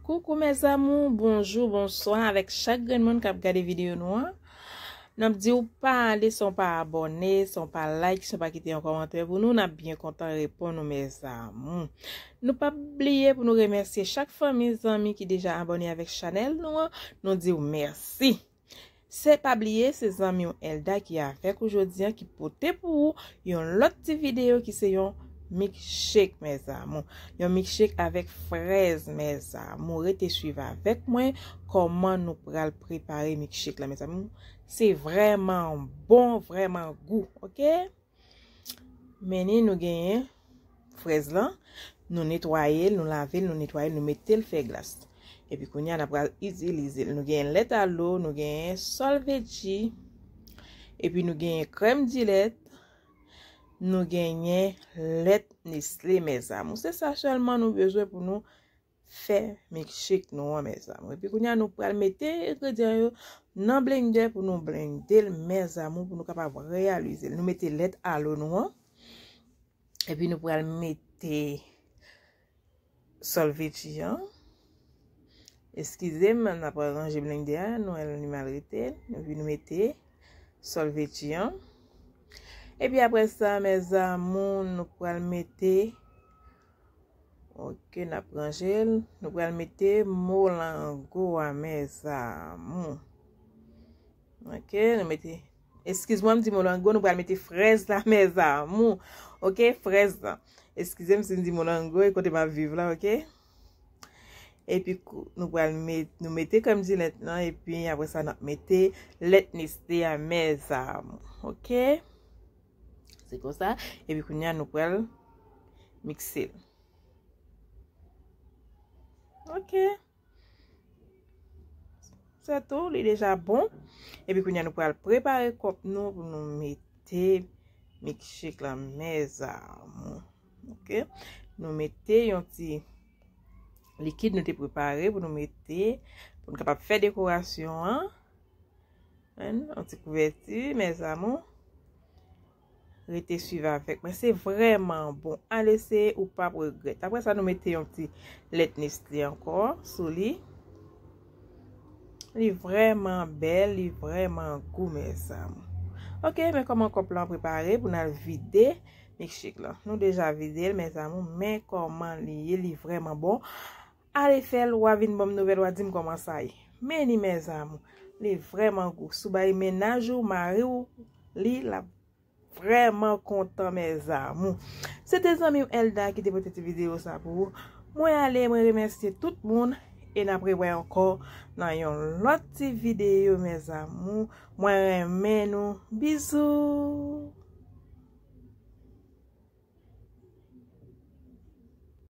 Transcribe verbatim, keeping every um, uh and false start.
Koukou mes amours, bonjou, bonswa avèk chak grenn moun k ap gade videyo nou an. N ap di w pa ale san w pa abòne, san w pa like, san w pa kite yon kòmantè pou nou, n ap byen kontan reponn ou mes amours. Nou p ap bliye pou nou remèsye chak fanmi, zanmi ki deja abòne avèk chanèl nou an, nou di w mèsi. Se pa bliye, se zanmi w Elda ki avèk ou jodi an, ki pote pou ou yon lòt ti videyo ki se yon milkshake, mes amours. Yon milkshake avèk frèz, mes amours. Rete swiv avèk mwen kòman nou pral prepare milkshake la, mes amours. Se vrèman bon, vrèman gou, oke? Men ni nou genyen frèz lan, nou netwaye l, nou lave l, nou netwaye l, nou mete l fè glas. Epi kounye a, n ap pral itilize l. Nou genyen lèt alo, nou genyen sòl Veggie, epi nou genyen krèm Gillette, nou genyen lèt Nestlé, mes amours. Se sa sèlman nou bezwen pou nou fè milkshake nou an, mes amours. Epi kounye a, nou pral mete engredyan yo nan blendè pou nou blende l, mes amours, pou nou kapab reyalize l. Nou mete lèt alo nou an, epi nou pral mete sòl Veggie an. Eskize m, n ap ranje blendè a, nou wè li mal rete. Epi nou mete sòl Veggie an. Epi apre sa, mes amours, nou pral mete, oke, n ap ranje l. Nou pral mete molango a, mes amours. Oke, nou mete, eskiz mwen, m di molango, nou pral mete frèz la, mes amours. Oke, frèz la. Eskize m si m di molango, e kote m ap viv la, oke? Epi kou-, nou pral met, nou mete krèm Gillette lan, epi apre sa, n ap mete lèt Nestlé a, mes amours, oke? Se konsa. Epi kounye a, nou pral mikse l. Oke. Se tou, li deja bon. Epi kounye a, nou pral prepare kòp nou pou nou mete milkshake lan, mes amours. Oke? Nou mete yon ti likid nou te prepare pou nou mete, pou nou kapab fè dekorasyon an. Yon ti kouvèti, mes amours. Rete swiv avèk mwen. Se vrèman bon. Al eseye, ou p ap regrèt. Apre sa, nou mete yon ti lèt Nestlé ankò sou li. Li vrèman bèl, li vrèman gou, mes amours. Oke, men kòman kòp lan prepare pou n al vide milkshake lan. Nou deja vide l, mes amours, men kòman li ye, li vrèman bon. Ale fè l, w a vin ban m nouvèl, w a di m kòman sa ye. Men ni, mes amours, li vrèman gou. Si w bay mennaj ou, mari w, li, l ap vrèman kontan, mes amours. Se te zanmi w Elda ki te pote ti videyo sa pou ou. Mwen ale, mwen remèsye tout moun, e n ap rewè ankò nan yon lòt ti videyo, mes amours. Mwen renmen nou. Bizou.